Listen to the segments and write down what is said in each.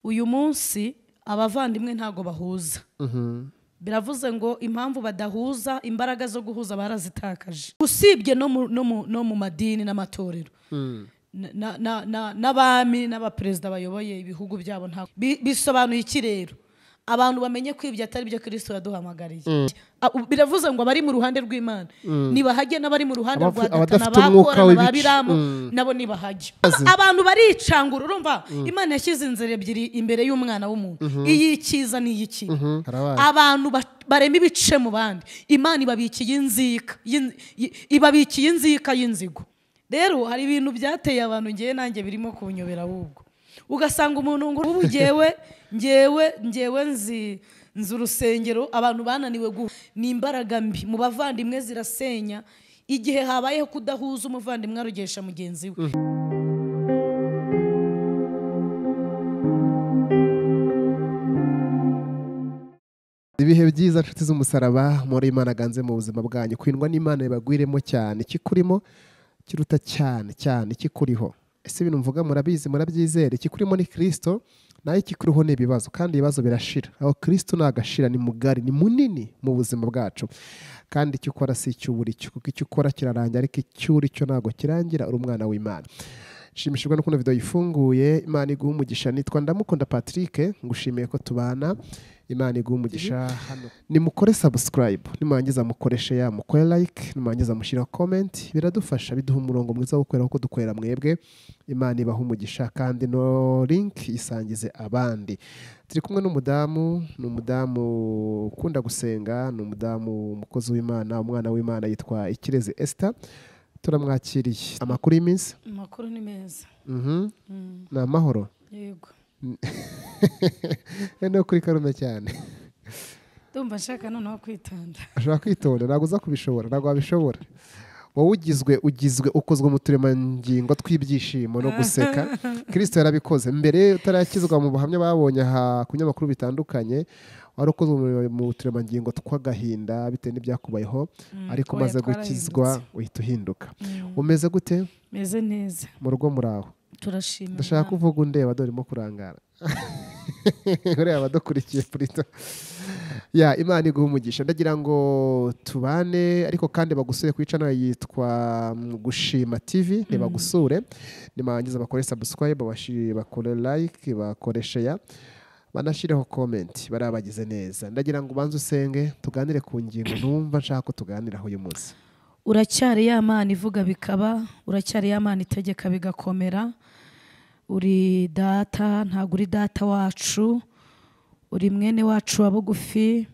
Uyu munsi abavandimwe ntago bahuza. Biravuze ngo impamvu badahuza, imbaraga zo guhuza barazitakaje. Usibye no mu madini n'amatorero, n'abami n'abaperezida bayoboye ibihugu byabo, nta bisobanuye iki rero? Abantu bamenye ko ibyo atari byo Kristo yaduhamagariye. Biravuze ngo abari mu ruhande rw'Imana nibahajye, n'abari mu ruhande rwa Data n'abakora n'ababiramu nabo nibahajye. Abantu baricangura, urumva Imana yashyize inzira ebyiri imbere y'umwana w'umuntu, iyikiza n'iyikibi. Abantu barema ibice mu bandi, Imana ibabikiye inzika, ibabikiye inzika y'inzigo. Rero hari ibintu byateye abantu, ngiye nanjye birimo kunyobera ahubwo. Ugasanga umuntu ngo ubu ngewe nzi urusengero abantu bananiwe ni imbaraga mbi mu bavandimwe zirasenya. Igihe habayeho kudahuza, umuvandimwe arugesha mugenzi we. Ibihe byiza nshuti z'umusaraba, muri Imana aganze mu buzima bwanyu, kwindwa n'Imana ibagwiremo cyane, ikikurimo kiruta cyane cyane ikikuriho. Ese ibintu mvuga murabizi, murabyizere? Ikikurimo ni Kristo, nayo ikikuriho ni ibibazo, kandi ibibazo birashira. Aho Kristo nagashira, ni mugari, ni munini mu buzima bwacu. Kandi icyo ukora si icyo uri cyo, kuko icyo ukora kirarangira, ariko icyo uri cyo ntago kirangira. Uri umwana w'Imana. Nshimishijwe no kubona video ifunguye. Imana iguhe umugisha. Nitwa Ndamukunda Patrick, ngushimiye ko tubana. Imana iguhe umugisha. Hano nimukore subscribe, nimurangiza mukore share, mukore like, nimurangiza mushyira comment, biradufasha, biduha umurongo mwiza wo gukorera uko dukorera mwebwe. Imana ibahe umugisha, kandi no link isangize abandi. Turi kumwe n'umudamu, ni umudamu ukunda gusenga, ni umudamu umukozi w'Imana, umwana w'Imana, yitwa Ikirezi Esther. Turamwakiriye. Amakuru y'iminsi? Amakuru ni meza. Ni amahoro? Yego. No kuri karume cyane. Ndumva nshaka noneho kwitonda. Ashaka kwitonda, ntabwo uza kubishobora, ntabwo wabishobora. Wowe ugizwe ukozwe mu turemangingo tw'ibyishimo no guseka. Kristo yarabikoze. Mbere utarakizwa, mu buhamya babonye aha ku binyamakuru bitandukanye, wari ukozwe mu turemangingo tw'agahinda bitewe n'ibyakubayeho, ariko umaze gukizwa uhita uhinduka. Umeze gute? Meze neza. Mu rugo muraho? Turashima. Ndashaka kuvuga undeba, dore urimo kurangara. Ureba abadukurikiye purito. Ya Imana iguhe umugisha. Ndagira ngo tubane, ariko kandi bagusure ku channel yitwa Gushima TV, ntibagusure. Nimangiza bakore subscribe, bakore like, bakore share, banashireho comment, barabagize neza. Ndagira ngo ubanze usenge, tuganire ku ngingo numva nshaka ko tuganiraho uyu munsi. Uracyari ya Mana ivuga bikaba, uracyari ya Mana itegeka bigakomera. Uri data, ntabwo uri data wacu, uri mwene wacu wa bugufi,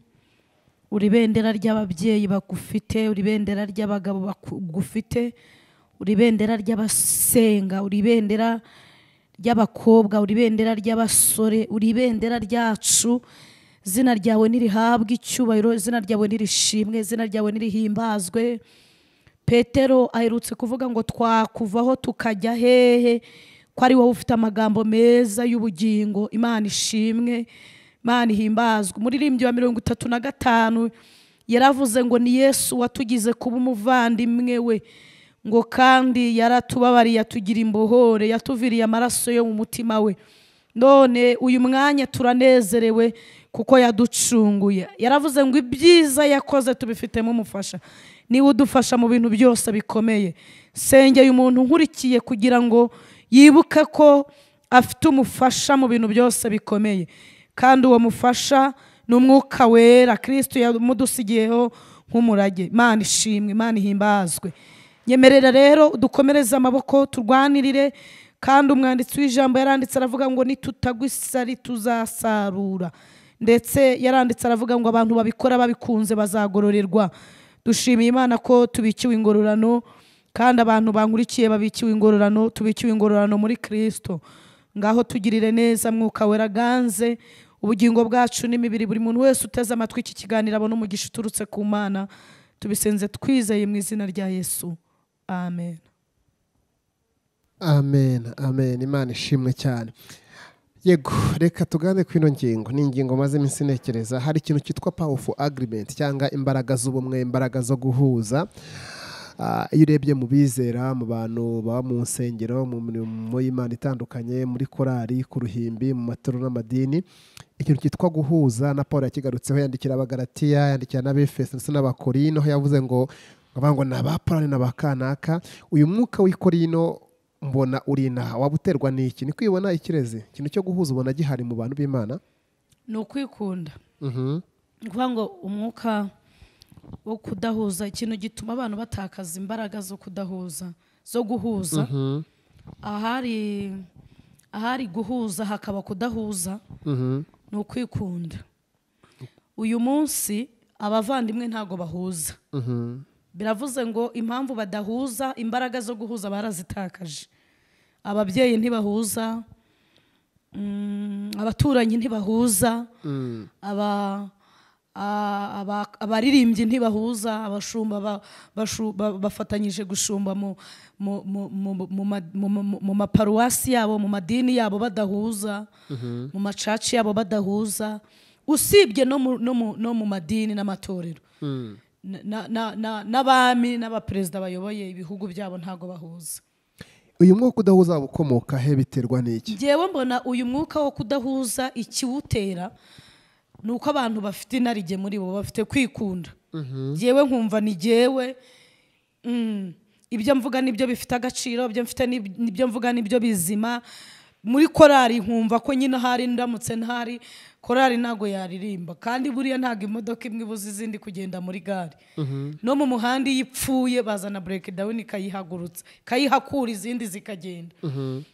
uri bendera ry'ababyeyi bagufite, uri bendera ry'abagabo bagufite, uri bendera ry'abasenga, uri bendera ry'abakobwa, uri bendera ry'abasore, uri bendera ryacu. Izina ryawe nirihabwe icyubahiro, izina ryawe nirishimwe, izina ryawe nirihimbazwe. Petero aherutse kuvuga ngo twakuvaho tukajya hehe, ko ari wowe ufite amagambo meza y'ubugingo. Imana ishimwe, Imana ihimbazwe. Umuririmbyi wa 35 yaravuze ngo ni Yesu watugize kuba umuvandimwe we, ngo kandi yaratubabariye atugira imbohore, yatuviriye amaraso yo mu mutima we. None uyu mwanya turanezerewe kuko yaducunguye. Yaravuze ngo ibyiza yakoze tubifitemo umufasha, niwe udufasha mu bintu byose bikomeye. Sengeye umuntu nkurikiye kugira ngo yibuke ko afite umufasha mu bintu byose bikomeye, kandi uwo mufasha ni umwuka wera Kristo yamudusigiyeho nk'umurage. Imana ishimwe, Imana ihimbazwe. Nyemerera rero dukomereze amaboko, turwanirire. Kandi umwanditsi w'ijambo yaranditse aravuga ngo nitutagwa isari tuzasarura. Ndetse yaranditse aravuga ngo abantu babikora babikunze bazagororerwa. Dushimiye Imana ko tubikiwe ingororano, kandi abantu bankurikiye babikiwe ingororano, tubikiwe ingororano muri Kristo. Ngaho tugirire neza, mwuka wera ganze ubugingo bwacu n'imibiri. Buri muntu wese uteze amatwi iki kiganiro abone umugisha uturutse ku Mana. Tubisenze twizeye mu izina rya Yesu. Amen. Amen, amen. Imana ishimwe cyane. Yego, reka tugane ku ino ngingo. Ni ingingo maze iminsi ntekereza. Hari ikintu cyitwa powerful agreement, cyangwa imbaraga z'ubumwe, imbaraga zo guhuza. Iyo urebye mu bizera, mu bantu baba mu nsengero, mu mirimo y'Imana itandukanye, muri korali, ku ruhimbi, mu matorero n'amadini, ikintu cyitwa guhuza na Paul yakigarutseho, yandikira Abagalatiya, yandikira n'Abefeso ndetse n'Abakorino, aho yavuze ngo ngo ni aba Paul n'aba kanaka. Uyu mwuka w'ikorino mbona uri inaha, waba uterwa n'iki? Ni kwibona ikirezi, ikintu cyo guhuza ubona gihari mu bantu b'Imana? Ni ukwikunda. Ni ukuvuga ngo umwuka wo kudahuza, ikintu gituma abantu batakaza imbaraga zo kudahuza, zo guhuza. Ahari guhuza hakaba kudahuza, ni ukwikunda. Uyu munsi abavandimwe ntago bahuza. Biravuze ngo impamvu badahuza, imbaraga zo guhuza barazitakaje. Ababyeyi ntibahuza, abaturanyi ntibahuza, abaririmbyi ntibahuza, abashumba bafatanyije gushumba mu maparuwasi yabo, mu madini yabo badahuza, mu macaci yabo badahuza, usibye no mu madini n'amatorero. N'abami n'abaperezida bayoboye ibihugu byabo ntago bahuza. Uyu mwuka udahuza ukomoka he, biterwa n'iki? Njyewe mbona uyu mwuka wo kudahuza ikiwutera nuko abantu bafite inarijye muri bo, bafite kwikunda. Njyewe nkumva ni jyewe, ibyo mvuga nibyo bifite agaciro, ibyo mfite nibyo mvuga nibyo bizima. Muri korali nkumva ko nyine hari ndamutse ntari korali ntago yaririmba, kandi buriya ntago imodoka imwe ibuze izindi kugenda muri gare. No mu muhanda iyo ipfuye bazana breakdown ikayihagurutsa, ikayihakura izindi zikagenda.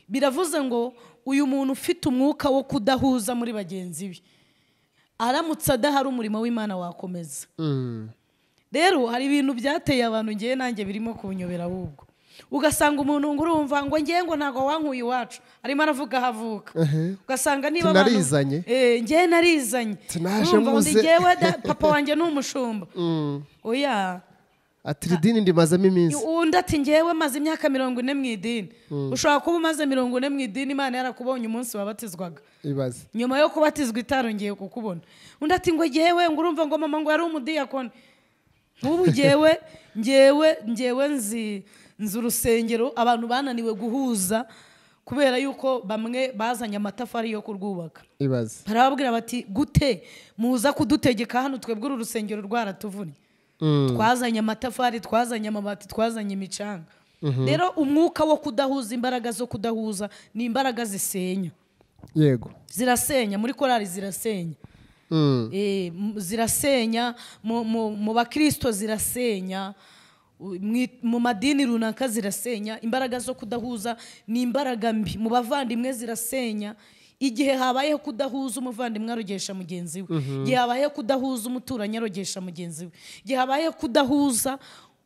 Biravuze ngo uyu muntu ufite umwuka wo kudahuza muri bagenzi be, aramutse adahari umurimo w'Imana wakomeza. Rero hari ibintu byateye abantu, ngiye nanjye birimo kunyobera ahubwo. Ugasanga umuntu ngo urumva ngo ngiye ngo ntago wankuye iwacu, arimo aravuga havuka. Ugasanga niba abantu ngiye narizanye, urumva ngo ngiyewe papa wanjye ni umushumba. Oya, ati idini ndimazemo iminsi. Undi ati ngiyewe maze imyaka 40 mu idini. Ushobora kuba umaze 40 mu idini, Imana yarakubonye umunsi wabatizwaga. Ibaze. Nyuma yo kubatizwa itarongeye kukubona. Undi ati ngo ngiyewe ngo urumva ngo mama ngo yari umudiyakoni. Nk'ubu ngiyewe ngiyewe nzi urusengero abantu bananiwe guhuza kubera yuko bamwe bazanye amatafari yo kurwubaka. Ibaze. Barababwira bati gute muza kudutegeka hano, twebwe uru rusengero rwaratuvunnye. Twazanye amatafari, twazanye amabati, twazanye imicanga. Rero umwuka wo kudahuza, imbaraga zo kudahuza ni imbaraga zisenya. Yego. Zirasenya muri korali, zirasenya. Zirasenya mu bakristo, zirasenya mu madini runaka, zirasenya. Imbaraga zo kudahuza ni imbaraga mbi. Mu bavandimwe zirasenya. Igihe habayeho kudahuza, umuvandimwe arogesha mugenzi we. Igihe habayeho kudahuza, umuturanyi arogesha mugenzi we. Igihe habayeho kudahuza,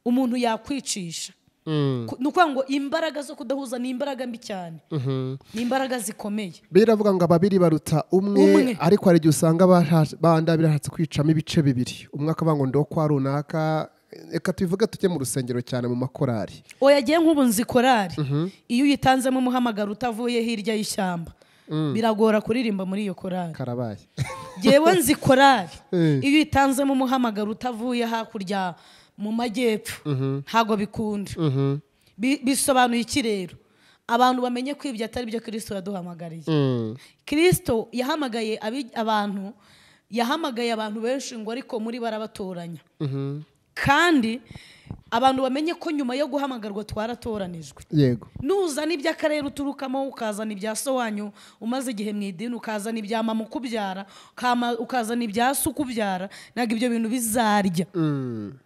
umuntu yakwicisha. Ni ukuvuga ngo imbaraga zo kudahuza ni imbaraga mbi cyane, ni imbaraga zikomeye. Biravuga ngo ababiri baruta umwe, ariko hari igihe usanga banda birashatse kwicamo ibice bibiri, umwe akavuga ngo ndo kwa runaka. Reka tubivuge tujye mu rusengero cyane, mu makorali. Oya, giye nk'ubu nzi korali, iyo uyitanzemo umuhamagaro utavuye hirya y'ishyamba, biragora kuririmba muri iyo korali. Karabaye. Jewe nzi korali, iyo uyitanzemo umuhamagaro utavuye hakurya mu majyepfo, ntago bikunda. Bisobanuye iki rero? Abantu bamenye ko ibyo atari byo Kristo yaduhamagariye. Kristo yahamagaye abantu, yahamagaye abantu benshi ngo ariko muri barabatoranya. Kandi abantu bamenye ko nyuma yo guhamagarwa twaratoranijwe. Yego. Nuzana iby'akarere uturukamo, ukazana ibya so wanyu umaze igihe mu idini, ukazana ibya mama ukubyara, ukazana ibya so ukubyara, ntabwo ibyo bintu bizarya.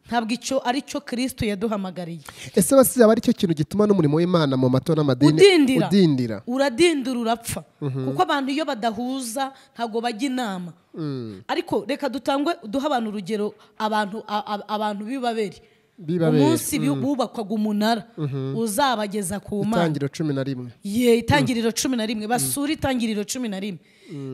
Ntabwo icyo ari cyo Kristo yaduhamagariye. Ese basize aba ari cyo kintu gituma n'umurimo w'Imana mu mato n'amadini udindira? Uradindira, urapfa. Kuko abantu iyo badahuza ntabwo bajya inama. Ariko reka dutangwe duha abantu urugero, abantu b'ibaberi. Umunsi bubakwaga umunara uzabageza ku Mana. Itangiriro 11. Ye, itangiriro 11, basura itangiriro 11.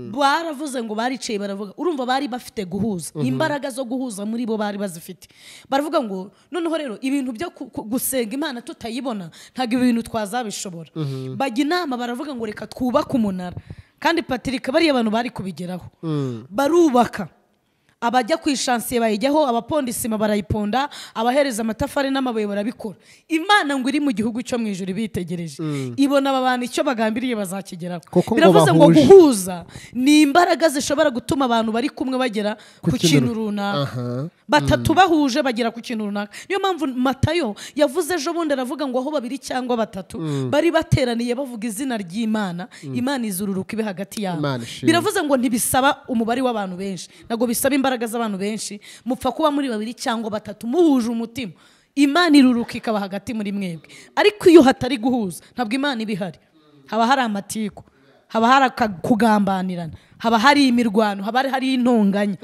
Baravuze ngo baricaye baravuga, urumva bari bafite guhuza, imbaraga zo guhuza muri bo bari bazifite. Baravuga ngo noneho rero ibintu byo gusenga Imana tutayibona ntago ibintu twazabishobora. Bajya inama baravuga ngo reka twubake umunara. Kandi Patrick bariya abantu bari kubigeraho. Barubaka. Abajya ku ishansiye bayijyaho, abaponda isima barayiponda, abahereza amatafari n'amabuye barabikora. Imana ngo iri mu gihugu cyo mu ijuru bitegereje, ibona aba bantu icyo bagambiriye bazakigeraho. Biravuze ngo guhuza ni imbaraga zishobora gutuma abantu bari kumwe bagera ku kintu runaka. Batatu bahuje bagera ku kintu runaka. Niyo mpamvu Matayo yavuze ejo bundi aravuga ngo aho babiri cyangwa batatu bari bateraniye bavuga izina ry'Imana, Imana izururuka ibe hagati yabo. Biravuze ngo ntibisaba umubare w'abantu benshi, ntabwo bisaba imbaraga z'abantu benshi, mupfa kuba muri babiri cyangwa batatu muhuje umutima, Imana iruruka ikaba hagati muri mwebwe. Ariko iyo hatari guhuza ntabwo Imana iba ihari, haba hari amatiku, haba hari kugambanirana, haba hari imirwano, haba hari intonganya.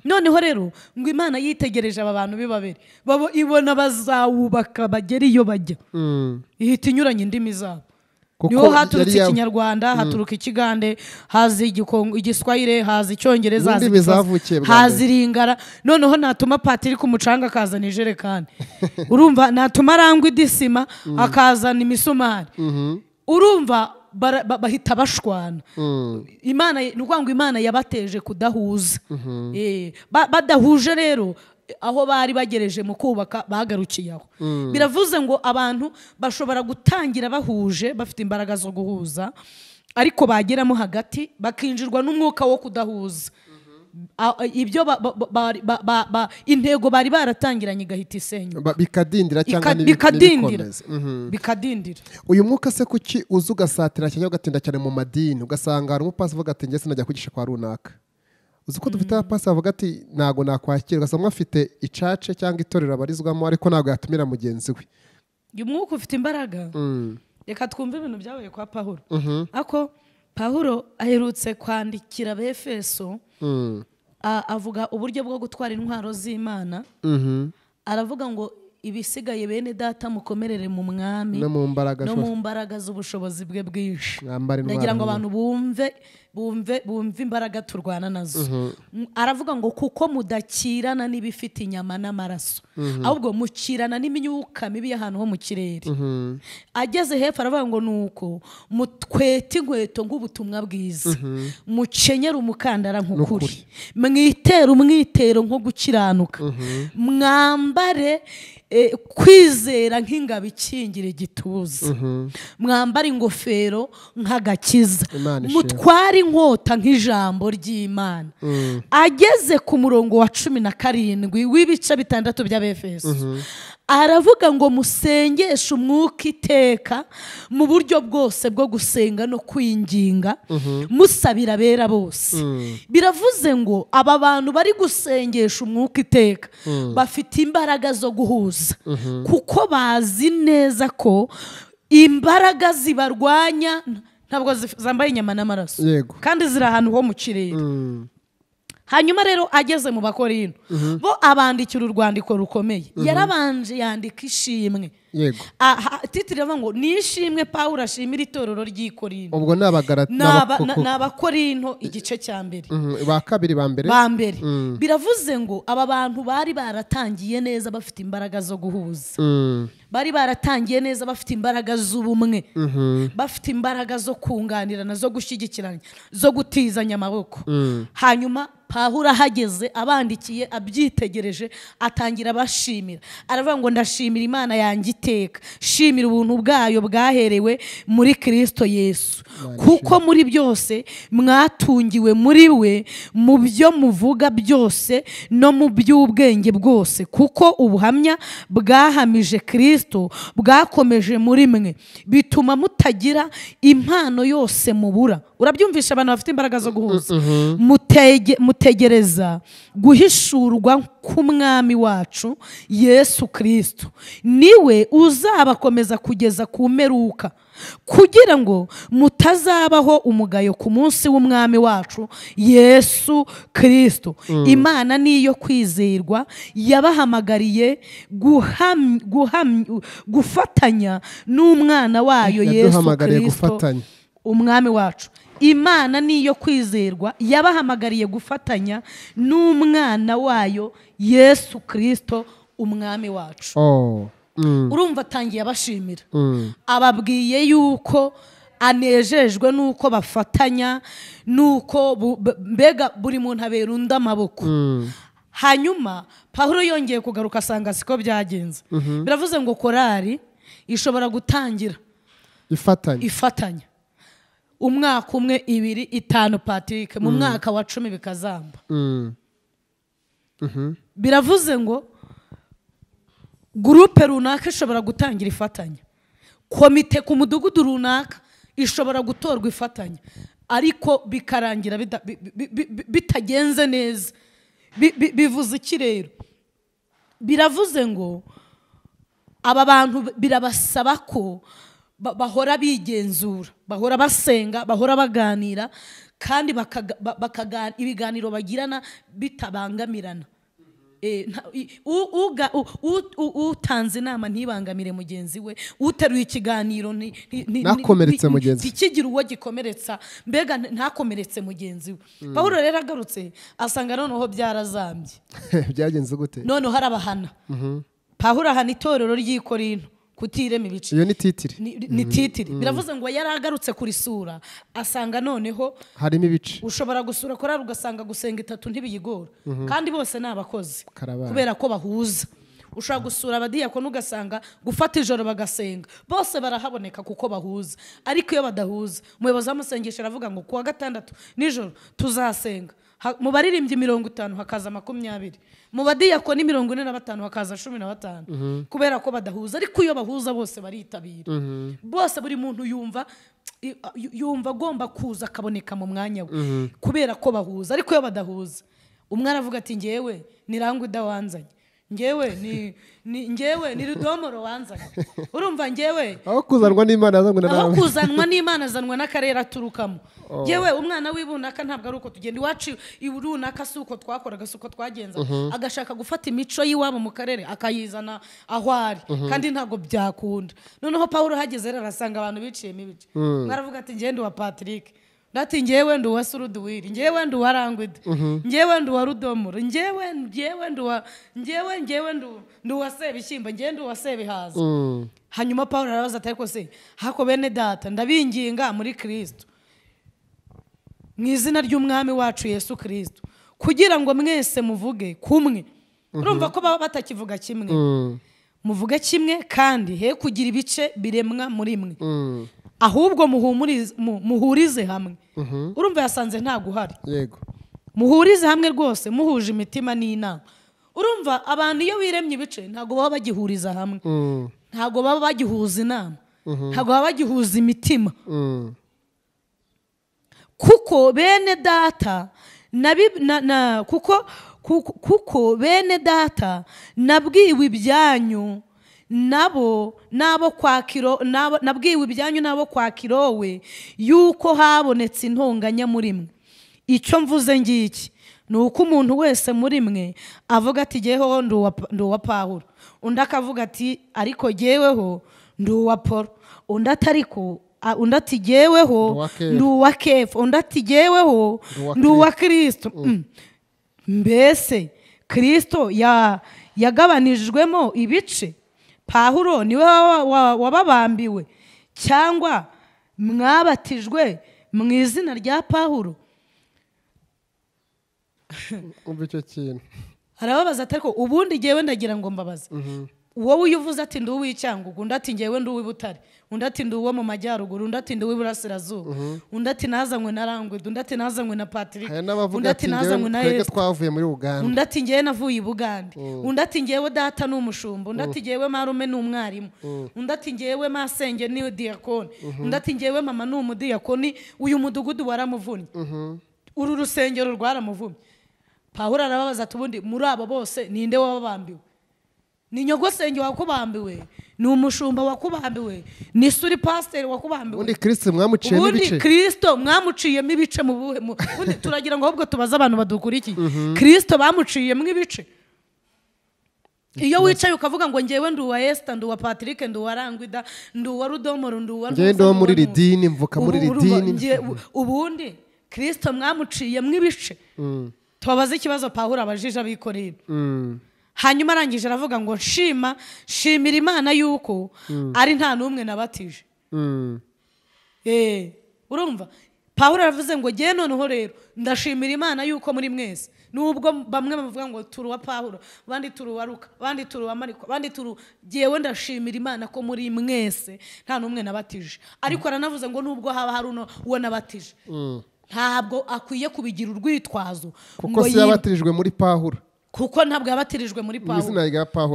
Noneho rero ngo Imana yitegereje aba bantu bibabere, babo ibona bazawubaka bagera iyo bajya, ihita inyuranye indimi zabo. Niho haturutse Ikinyarwanda, haturuka Ikigande, haza Igiswahili, haza Icyongereza, haza Iringara. Noneho natuma patiri ku mucanga akazana ijerekani, urumva natuma arangwa idisima akazana imisumari, urumva bahita bashwana. Imana ni ukuvuga ngo Imana yabateje kudahuza. Badahuje rero aho bari bagereje mu kubaka bagarukiye aho. Biravuze ngo abantu bashobora gutangira bahuje bafite imbaraga zo guhuza, ariko bageramo hagati bakinjirwa n'umwuka wo kudahuza. Ibyo intego bari baratangiranye igahita isenyuka, bikadindira cyangwa bikadindira. Uyu mwuka se kuki uza ugasatira cyangwa ugatinda cyane mu madini, ugasanga hari umupasi uvuga ati njye sinajya kwigisha kwa runaka? Uzi ko dufite abapasi bavuga ati ntago nakwakira, ugasanga afite icace cyangwa itorero abarizwamo ariko ntago yatumira mugenzi we. Uyu mwuka ufite imbaraga. Reka twumve ibintu byabaye kwa Pawulo. Ako Pawulo aherutse kwandikira Abefeso, avuga uburyo bwo gutwara intwaro z'Imana. Aravuga ngo ibisigaye bene data mukomerere mu mwami no mu mbaraga z'ubushobozi bwe bwinshi. Ndagira ngo abantu bumve imbaraga turwana nazo. Aravuga ngo kuko mudakirana n'ibifite inyama n'amaraso, ahubwo mukirana n'imyuka mibi y'ahantu ho mu kirere. Ageze hepfo aravuga ngo nuko mutwete inkweto nk'ubutumwa bwiza, mukenyere umukandara nk'ukuri, mwitere umwitero nko gukiranuka, mwambare kwizera nk'ingabo ikingira igituza, mwambare ingofero nk'agakiza, mutware inkota nk'ijambo ry'Imana. Ageze ku murongo wa 17 w'ibice 6 by'Abefeso, aravuga ngo musengeshe umwuka iteka mu buryo bwose bwo gusenga no kwinginga, musabira abera bose. Biravuze ngo aba bantu bari gusengesha umwuka iteka bafite imbaraga zo guhuza, kuko bazi neza ko imbaraga zibarwanya ntabwo zambaye inyama n'amaraso, kandi ziri ahantu ho mu kirere. Hanyuma rero ageze mu Bakorinto, bo abandikira urwandiko rukomeye. Yarabanje yandika ishimwe. Yego. Titire avuga ngo ni ishimwe Pawulo ashimira itorero ry'i Korinto. Ubwo n'Abakorinto igice cya mbere. Ba kabiri ba mbere. Ba mbere. Biravuze ngo aba bantu bari baratangiye neza bafite imbaraga zo guhuza. Bari baratangiye neza bafite imbaraga z'ubumwe. Bafite imbaraga zo kunganirana, zo gushyigikirana, zo gutizanya amaboko. Hanyuma Pawulo ahageze abandikiye abyitegereje atangira abashimira. Aravuga ngo ndashimira Imana yanjye iteka, shimira ubuntu bwayo bwaherewe muri Kristo Yesu, kuko muri byose mwatungiwe muri we, mu byo muvuga byose no mu by'ubwenge bwose, kuko ubuhamya bwahamije Kristo bwakomeje muri mwe, bituma mutagira impano yose mubura. Urabyumvisha abantu bafite imbaraga zo guhuza. Mutegereza guhishurwa k'umwami wacu Yesu Kristo, niwe uzabakomeza kugeza ku mperuka, kugira ngo mutazabaho umugayo ku munsi w'umwami wacu Yesu Kristo. Imana niyo kwizerwa, yabahamagariye gufatanya n'umwana wayo Yesu Kristo umwami wacu. Imana niyo kwizerwa, yabahamagariye gufatanya n'umwana wayo Yesu Kristo umwami wacu. Urumva atangiye abashimira, ababwiye yuko Anejejwe nuko bafatanya, nuko mbega buri muntu abera undi amaboko. Hanyuma Pawulo yongeye kugaruka asanga siko byagenze. Biravuze ngo korari ishobora gutangira ifatanya umwaka umwe, ibiri, itanu, Patrick, mu mwaka wa 10 bikazamba. Biravuze ngo groupe runaka ishobora gutangira ifatanya, komite ku mudugudu runaka ishobora gutorwa ifatanya, ariko bikarangira bitagenze neza. Bivuze iki rero? Biravuze ngo aba bantu birabasaba ko bahora bigenzura, bahora basenga, bahora baganira, kandi ibiganiro bagirana bitabangamirana. Utanze inama ntibangamire mugenzi we, uteruye ikiganiro ntakomeretse mugenzi, ntikigira uwo gikomeretsa, mbega ntakomeretse mugenzi we. Pawulo rero agarutse asanga noneho byarazambye. Byagenze gute? Noneho harabahana. Pawulo ahana itorero ry'i Korinto kutirema ibice. Iyo ni titiri. Ni titiri. Biravuze ngo yaragarutse kurisura asanga noneho harimo ibice. Ushobora gusura korari ugasanga gusenga itatu ntibiyigora, kandi bose ni abakozi kubera ko bahuza. Ushobora gusura abadiyakoni ugasanga gufata ijoro bagasenga, bose barahaboneka kuko bahuza. Ariko iyo badahuza, umuyobozi w'amasengesho aravuga ngo kuwa gatandatu nijoro tuzasenga, mu baririmbyi 50 hakaza 20, mu badiyakoni 45 hakaza 15, kubera ko badahuza. Ariko iyo bahuza bose baritabira, bose buri muntu yumva agomba kuza akaboneka mu mwanya we, kubera ko bahuza. Ariko iyo badahuza, umwe aravuga ati ngewe ni Rangwida wanzanye, ngewe ni Rudomoro wanzanye, urumva ngewe aho kuzanwa n'Imana azanwa na aho kuzanwa n'Imana azanwa n'akarere aturukamo. Ngewe umwana w'ibunaka ntabwo ari uko tugenda iwacu ibunaka, si uko twakoraga, si uko twagenza. Agashaka gufata imico y'iwabo mu karere akayizana aho ari, kandi ntabwo byakunda. Noneho Pawulo hageze rero arasanga abantu biciyemo ibice. Mwaravuga ati ngewe ndi uwa Patrick, ndati ngewe ndi uwa Suruduwiri, ngewe ndi uwa Rangwida, ngewe ndi uwa Rudomoro, ngewe ndi uwa ngewe ndi uwa Sebishyimbo, ngewe ndi uwa Sebihaza. Hanyuma Pawulo arabaza ati ariko se hako bene data, ndabinginga muri Kristo, mu izina ry'umwami wacu Yesu Kristo, kugira ngo mwese muvuge kumwe. Urumva ko baba batakivuga kimwe, muvuge kimwe, kandi he kugira ibice biremwa muri mwe, ahubwo muhurize hamwe. Urumva yasanze nta guhari. Yego, muhurize hamwe rwose, muhuje imitima n'inama. Urumva abantu iyo wiremye ibice ntago baba bagihuriza hamwe, ntago baba bagihuza inama, ntago baba bagihuza imitima. Kuko bene data kuko bene data nabwiwe ibyanyu nabo kwa Kiro, nabwiwe ibyanyu nabo kwa Kirowe, yuko habonetse intonganya muri mwe. Icyo mvuze ngiki ni uko umuntu wese muri mwe avuga ati jyeweho ndi uwa Pawulo, undi akavuga ati ariko jyeweho ndi uwa Polo, undi atariko, undi ati jyeweho ndi uwa Kefa, undi ati jyeweho ndi uwa Kristo. Mbese Kristo yagabanijwemo ibice? Pawulo niwe wababambiwe, cyangwa mwabatijwe mu izina rya Pawulo? Umva icyo kintu. Arababaza ati ariko ubundi jyewe ndagira ngo mbabaze, wowe uyu uvuze ati ndi uw'Icyangugu, undi ati ngewe ndi uw'Ibutare, undi ati ndi uwo mu majyaruguru, undi ati ndi uw'iburasirazuba, undi ati nazanywe na Rangwida, undi ati nazanywe na Patrick, undi ati nazanywe na Yesu, twavuye muri Uganda, undi ati ngewe navuye i Bugande, undi ati ngewe data ni umushumba, undi ati ngewe marume ni umwarimu, undi ati ngewe masenge ni diyakoni, undi ati ngewe mama ni umudiyakoni, uyu mudugudu waramuvunnye, uru rusengero rwaramuvumye. Pawulo arababaza ati ubundi muri abo bose ninde wababambiwe? Ni nyogosenge wakubambiwe, ni umushumba wakubambiwe, ni suri pastor wakubambiwe. Ubundi Kristo mwamuciyemo ibice. Ubundi Kristo mwamuciyemo ibice mu buhe? Ubundi turagira ngo ahubwo tubaze abantu badukurikiye. Kristo bamuciyemo ibice. Iyo wicaye ukavuga ngo ngewe ndi uwa Esther, ndi uwa Patrick, ndi uwa Rangwida, ndi uwa Rudomoro, ndi uwa ngewe ndi muri ridini, mvuka muri ridini. Ubundi Kristo mwamuciyemo ibice. Tubabaze ikibazo Pawulo abajije abikorera. Hanyuma arangije aravuga ngo nshima shimira Imana yuko ari nta n'umwe nabatije. Urumva Pawulo aravuze ngo ngiye noneho rero ndashimira Imana yuko muri mwese nubwo bamwe bavuga ngo turi uwa Pawulo, abandi turi uwa Luka, abandi turi uwa Mariko, abandi turi, ngewe ndashimira Imana ko muri mwese nta n'umwe nabatije. Ariko aranavuze ngo nubwo haba hari uwo nabatije ntabwo akwiye kubigira urwitwazo, kuko si yabatirijwe muri Pawulo, kuko ntabwo yabatirijwe muri Pawulo,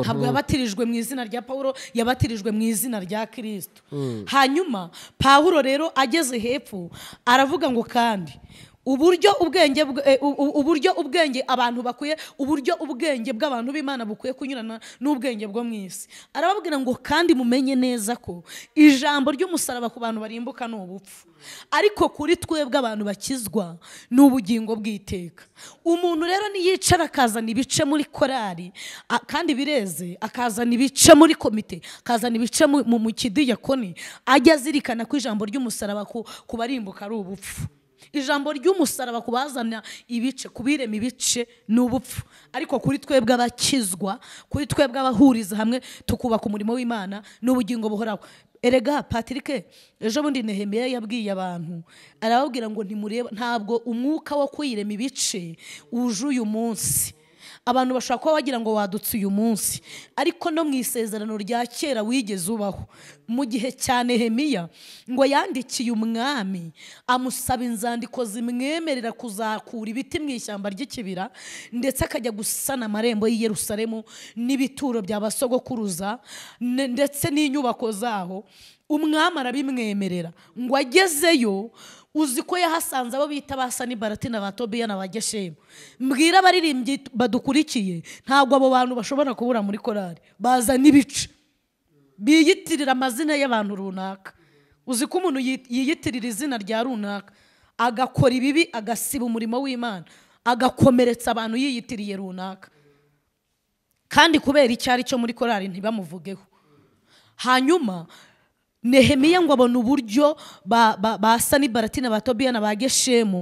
ntabwo yabatirijwe mu izina rya Pawulo, yabatirijwe mu izina rya Kristo. Hanyuma Pawulo rero ageze hepfo aravuga ngo kandi uburyo ubwenge uburyo ubwenge abantu bakwiye, uburyo ubwenge bw'abantu b'Imana bukwiye kunyurana n'ubwenge bwo mu isi. Arababwira ngo kandi mumenye neza ko ijambo ry'umusaraba ku bantu barimbuka ni ubupfu, ariko kuri twebwe abantu bakizwa ni ubugingo bw'iteka. Umuntu rero niyicara akazana ibice muri korali, kandi bireze, akazana ibice muri komite, akazana ibice mu kidiyakoni, ajya azirikana ko ijambo ry'umusaraba ku barimbuka ari ubupfu. Ijambo ry'umusaraba kubazana ibice, kubirema ibice ni ubupfu, ariko kuri twebwe abakizwa, kuri twebwe abahuriza hamwe tukubaka umurimo w'Imana n'ubugingo buhoraho. Erega Patrick, ejo bundi Nehemiya yabwiye abantu arababwira ngo ntimureba, ntabwo umwuka wo kwirema ibice uje uyu munsi. Abantu bashobora kuba bagira ngo wadutse uyu munsi, ariko no mu isezerano rya kera wigeze ubaho. Mu gihe cya Nehemiya ngo yandikiye umwami amusaba inzandiko zimwemerera kuzakura ibiti mu ishyamba ry'ikibira, ndetse akajya gusana amarembo y'i Yerusalemu n'ibituro bya basogokuruza ndetse n'inyubako zaho. Umwami arabimwemerera. Ngo agezeyo, uzi ko yahasanze abo bita ba Sanibalati na ba Tobiya na ba Geshemu. Mbwira abaririmbyi badukurikiye, ntabwo abo bantu bashobora kubura muri korali, bazana ibice biyitirira amazina y'abantu runaka. Uzi ko umuntu yiyitirira izina rya runaka agakora ibibi, agasiba umurimo w'Imana, agakomeretsa abantu yiyitiriye runaka, kandi kubera icyo ari cyo muri korali ntibamuvugeho. Hanyuma Nehemiya ngo abona uburyo ba Sanibalati na ba Tobiya na ba Geshemu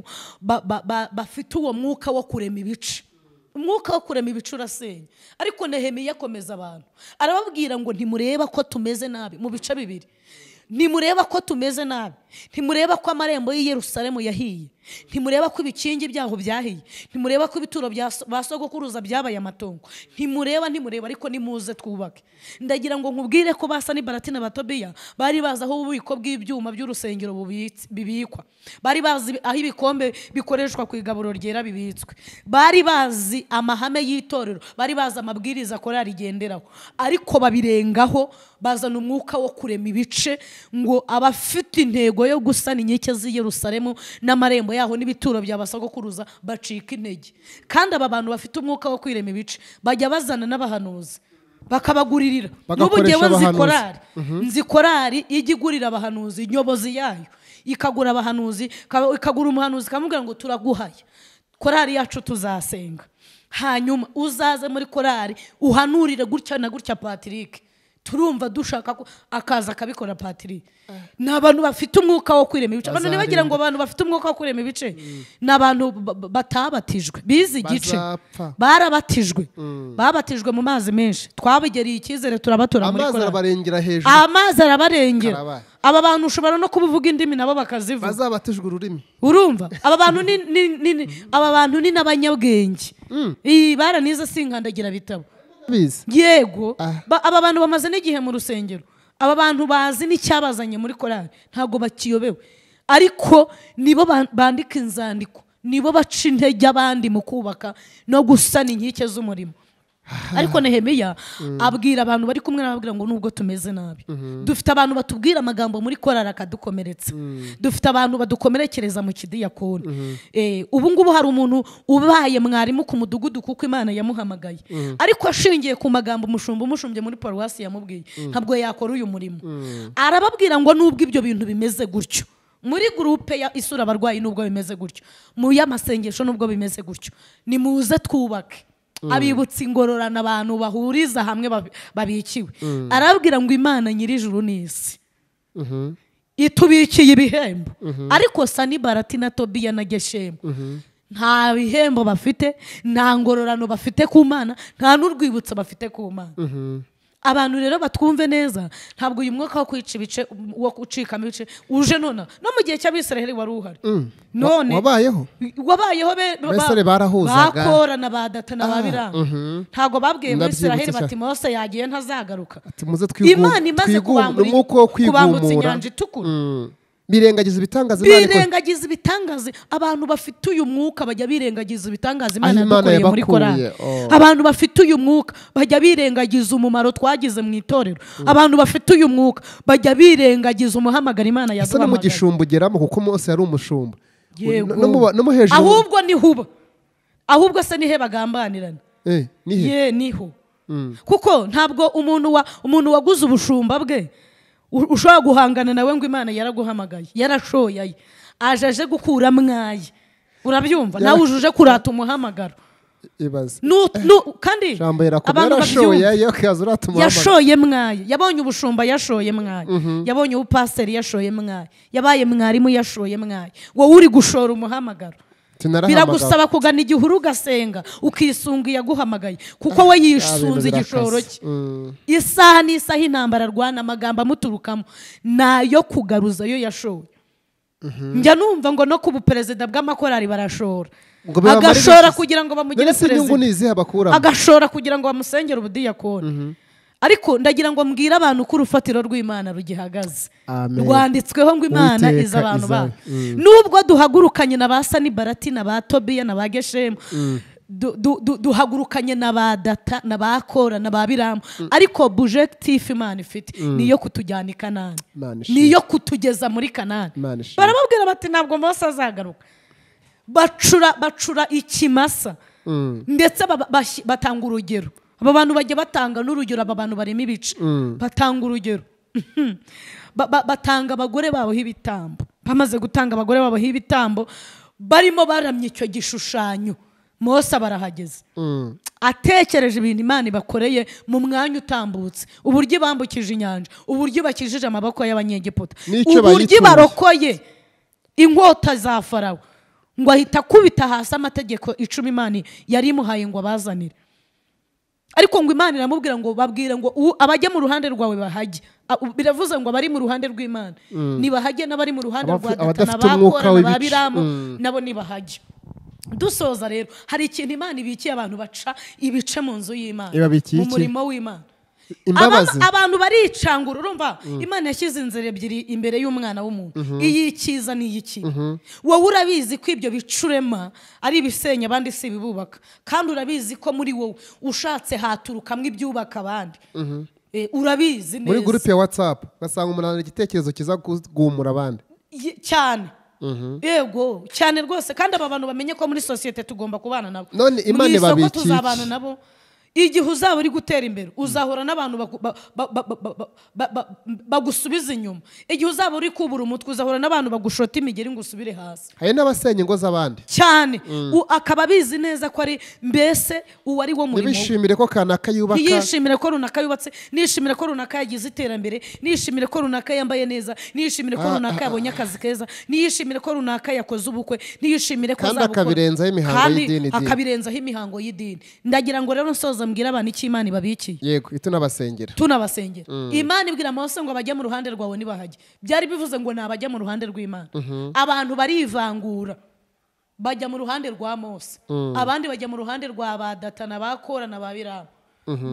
bafite uwo mwuka wo kurema ibice. Umwuka wo kurema ibice urasenya. Ariko Nehemiya akomeza abantu arababwira ngo ntimureba ko tumeze nabi mu bice bibiri, ntimureba ko tumeze nabi, ntimureba ko amarembo y'i Yerusalemu yahiye, ntimureba ko ibikingi byaho byahiye, ntimureba ko ibituro bya basogokuruza byabaye amatongo, ntimureba, ntimureba, ariko nimuze twubake. Ndagira ngo nkubwire ko ba Sanibalati na ba Tobiya bari bazi aho ububiko bw'ibyuma by'urusengero bibikwa, bari bazi aho ibikombe bikoreshwa ku igaburo ryera bibitswe, bari bazi amahame y'itorero, bari bazi amabwiriza korali igenderaho, ariko babirengaho bazana umwuka wo kurema ibice ngo abafite intego yo gusana inkike z'i Yerusalemu n'amarembo yaho n'ibituro bya basogokuruza bacika intege. Kandi aba bantu bafite umwuka wo kwirema ibice bajya bazana n'abahanuzi bakabaguririra. N'ubu ngewe nzi korali ijya igurira abahanuzi, inyobozi yayo ikagura abahanuzi, ikagura umuhanuzi ikamubwira ngo turaguhaye korali yacu tuzasenga, hanyuma uzaze muri korali uhanurire gutya na gutya Patrick, turumva dushaka ko akaza akabikora Patrick. Ni abantu bafite umwuka wo kwirema ibice. Abantu ntibagira ngo abantu bafite umwuka wo kwirema ibice ni abantu batabatijwe, bize igice, barabatijwe, babatijwe mu mazi menshi, twabigereye icyizere turabatura muri korali, amazi arabarengera hejuru, amazi arabarengera. Aba bantu ushobora no kubivuga indimi nabo bakazivuga, bazabatijwe ururimi. Urumva aba bantu ni aba bantu ni n'abanyabwenge, baranize sinkandagira bitabo. Yego, aba bantu bamaze n'igihe mu rusengero, aba bantu bazi n'icyabazanye muri korali, ntabwo bakiyobewe, ariko nibo bandika inzandiko, nibo baca intege abandi mu kubaka no gusana inkike z'umurimo. Ariko Nehemiya abwira abantu bari kumwe, arababwira ngo nubwo tumeze nabi, dufite abantu batubwira amagambo muri korali akadukomeretsa, dufite abantu badukomerekereza mu kidiyakoni. Ubu ngubu hari umuntu ubaye mwarimu ku mudugudu kuko Imana yamuhamagaye, ariko ashingiye ku magambo umushumba umushumbye muri paruwasi yamubwiye, ntabwo yakora uyu murimo. Arababwira ngo nubwo ibyo bintu bimeze gutyo muri groupe ya isura abarwayi, nubwo bimeze gutyo mu y'amasengesho, nubwo bimeze gutyo, nimuze twubake. Abibutsa ingororano abantu bahuriza hamwe babikiwe. Arabwira ngo Imana nyir'ijuru n'isi itubikiye ibihembo, ariko Sanibalati na Tobiya na Geshemu nta bihembo bafite, nta ngororano bafite ku Mana, nta n'urwibutso bafite ku Mana. Abantu rero batwumve neza, ntabwo uyu mwuka wo kwica ibice, wo gucikamo ibice uje none no mu gihe cy'Abisiraheli wari uhari. None wabayeho wabayeho barahuzaga bakora na ba Data na ba Biramu. Ntabwo babwiye Abisiraheli bati Mose yagiye ntazagaruka. Imana imaze kubambutsa inyanja itukura, birengagiza ibitangaza Imana ikora. Birengagiza ibitangaza. Abantu bafite uyu mwuka bajya birengagiza ibitangaza Imana yadukoreye muri korali. Abantu bafite uyu mwuka bajya birengagiza umumaro twagize mu itorero. Abantu bafite uyu mwuka bajya birengagiza umuhamagaro Imana yaduhamagaye. Ese no mu gishumba ugeramo, kuko Mose yari umushumba. No mu hejuru. Ahubwo ni huba. Ahubwo se nihe bagambanirana? Nihe? Ye niho. Kuko ntabwo umuntu waguze ubushumba bwe ushobora guhangana nawe ngo Imana yaraguhamagaye, yarashoye, aje gukura mwaye. Urabyumva? Nawe ujuje kurata umuhamagaro. Ibaze. Kandi abantu yashoye mwaye, yabonye ubushumba yashoye mwaye, yabonye ubupasiteri yashoye mwaye, yabaye mwarimu yashoye mwaye. Wowe uri gushora umuhamagaro. Biragusaba kugana igihuru ugasenga, ukisunga iyaguhamagaye, kuko we yisunze igishoro cye. Isaha n'isaha intambara arwana, amagambo amuturukamo nayo kugaruza yo yashoye. Njya numva ngo no ku buperezida bw'amakorali barashora, agashora kugira ngo bamugire perezida, agashora kugira ngo bamusengere ubudiyakoni. Ariko ndagira ngo mbwire abantu ko urufatiro rw'Imana rugihagaze, rwanditsweho ngo Imana iza abantu bayo. Nubwo duhagurukanye na ba Sanibalati na ba Tobiya na ba Geshemu, duhagurukanye na ba Data na ba Kora na ba Biramu, ariko objectif Imana ifite niyo kutujyana i Kanani, niyo kutugeza muri Kanani. Barababwira bati ntabwo Mose azagaruka. Bacura ikimasa, ndetse batanga urugero. Aba bantu bajya batanga n'urugero, aba bantu barema ibice batanga urugero. Batanga abagore babo ibitambo. Bamaze gutanga abagore babo ibitambo, barimo baramye icyo gishushanyo. Mose barahageze, atekereje ibintu Imana ibakoreye mu mwanya utambutse, uburyo bambukije inyanja, uburyo bakijije amaboko y'Abanyegiputa, uburyo barokoye inkota za Farawo, ngo ahita akubita hasi amategeko 10 Imana yari imuhaye ngo abazanire. Ariko ngo Imana iramubwira ngo babwire ngo abajya mu ruhande rwawe bahajye. Biravuze ngo abari mu ruhande rw'Imana nibahajye, n'abari mu ruhande rwa Data na ba Kora na ba Biramu nabo nibahajye. Dusoza rero, hari ikintu Imana ibikiye abantu baca ibice mu nzu y'Imana, mu murimo w'Imana. Abantu baricangura. Urumva Imana yashyize inzira ebyiri imbere y'umwana w'umuntu, iyikiza n'iyikibi. Wowe urabizi ko ibyo bicurema ari ibisenya abandi si ibibubaka, kandi urabizi ko muri wowe ushatse haturukamwe ibyubaka abandi. Urabizi neza. Muri groupe ya WhatsApp basanga umuntu igitekerezo kiza kugumura abandi cyane. Yego cyane rwose. Kandi aba bantu bamenye ko muri societe tugomba kubana nabo. None Imana ibabikiye, tuzabana nabo. Igihe uzaba uri gutera imbere uzahora n'abantu bagusubiza inyuma. Igihe uzaba uri kubura umutwe uzahora n'abantu bagushota imigeri ngo usubire hasi. Hari n'abasenya ingo z'abandi cyane, akaba abizi neza ko ari mbese uwo ari wo murimo. Nibishimire ko kanaka yubaka, niyishimire ko runaka yubatse, nishimire ko runaka yagize iterambere, nishimire ko runaka yambaye neza, nishimire ko runaka yabonye akazi keza, niyishimire ko runaka yakoze ubukwe, niyishimire ko azabukora, akabirenzaho imihango y'idini, akabirenzaho imihango y'idini. Ndagira ngo rero nsoza mbwira abantu icyo Imana ibabikiye. Yego, tunabasengera. Tunabasengera. Imana ibwira Mose ngo abajya mu ruhande rwawe nibahajye. Byari bivuze ngo nabajya mu ruhande rw'Imana. Abantu barivangura bajya mu ruhande rwa Mose, abandi bajya mu ruhande rwa ba Data na ba Kora na ba Biramu.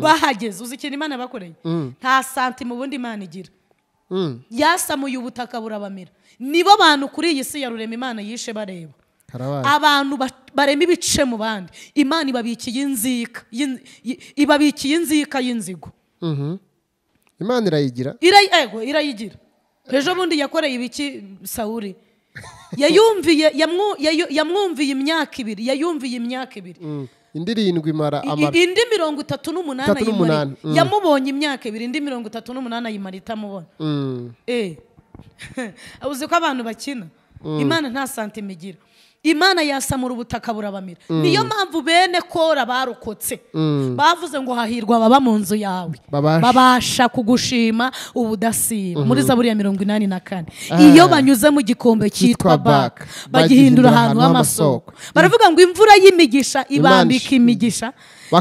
Bahageze, uzi ikintu Imana bakoreye? Nta santimu ubundi Imana igira. Yasamuye ubutaka burabamira. Nibo bantu kuri iyi si ya rurema Imana yishe bareba. Abantu barema ibice mu bandi, Imana ibabikiye inzika, ibabikiye inzika y'inzigo. Imana irayigira. Yego irayigira. Ejo bundi yakoreye ibiki Sawuli? Yamwumviye imyaka ibiri, yayumviye imyaka ibiri. Indi 7 imara amara. Indi 38 ayimara. Yamubonye imyaka ibiri, indi 38 ayimara itamubona. Uzi ko abantu bakina. Imana nta santimu igira. Imana yasamura ubutaka burabamira. Niyo mpamvu bene Kora barokotse. Bavuze ngo hahirwa baba mu nzu yawe, babasha kugushima ubudasiba. Muri Zaburi ya 84. Iyo banyuze mu gikombe cyitwa Baka, bagihindura ahantu h'amasoko. Baravuga ngo imvura y'imigisha ibambika imigisha,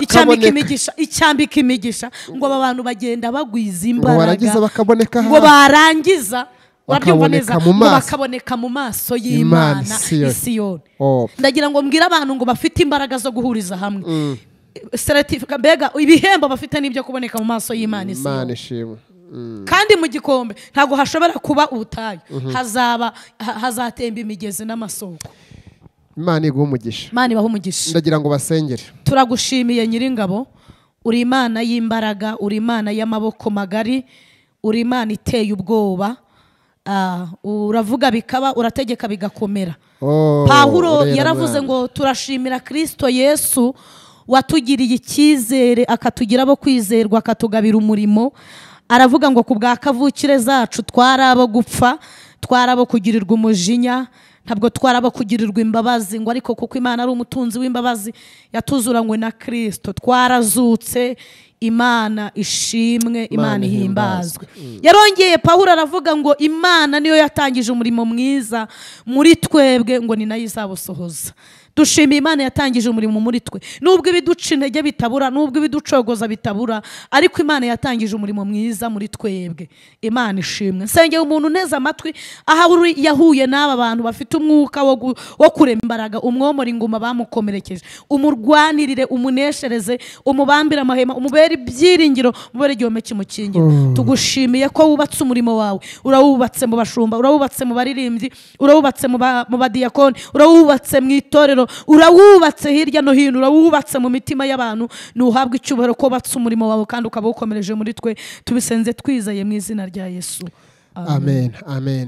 icyambika imigisha, icyambika imigisha, ngo aba bantu bagenda bagwiza imbaraga, ngo barangiza bakaboneka mu maso y'Imana Isiyoni. Ndagira ngo mbwire abantu ngo bafite imbaraga zo guhuriza hamwe, mbega ibihembo bafite n'ibyo kuboneka mu maso y'Imana Isiyoni. Kandi mu gikombe ntabwo hashobora kuba ubutayu, hazaba hazatemba imigezi n'amasoko. Imana iguhe umugisha. Imana ibahe umugisha. Ndagira ngo basengere. Turagushimiye Nyiringabo, uri Imana y'imbaraga, uri Imana y'amaboko magari, uri Imana iteye ubwoba. Uravuga bikaba, urategeka bigakomera. Pawulo yaravuze ngo turashimira Kristo Yesu watugiriye icyizere, akatugira abo kwizerwa, akatugabira umurimo. Aravuga ngo ku bwa kavukire zacu twari abo gupfa, twari abo kugirirwa umujinya, ntabwo twari abo kugirirwa imbabazi, ngo ariko kuko Imana ari umutunzi w'imbabazi yatuzuranywe na Kristo, twarazutse. Imana ishimwe, Imana ihimbazwe. Yarongeye Pawulo aravuga ngo Imana niyo yatangije umurimo mwiza muri twebwe, ngo ni nayo izabusohoza. Dushimiye Imana yatangije umurimo muri twe, nubwo ibiduca intege bitabura, nubwo ibiducogoza bitabura, ariko Imana yatangije umurimo mwiza muri twebwe. Imana ishimwe. Nsengeye umuntu neza amatwi aho yahuye n'aba bantu bafite umwuka wo kurema imbaraga, umwomora inguma bamukomerekeje, umurwanirire, umuneshereze, umubambire amahema, umubere ibyiringiro, umubere igihome kimukingira. Tugushimiye ko wubatse umurimo wawe, urawubatse mu bashumba, urawubatse mu baririmbyi, urawubatse mu badiyakoni, urawubatse mu itorero, urawubatse hirya no hino, urawubatse mu mitima y'abantu. Nuhabwe icyubahiro ko wubatse umurimo wawe kandi ukaba ukomereje muri twe. Tubisenze twizeye mu izina rya Yesu. Amen. Amen.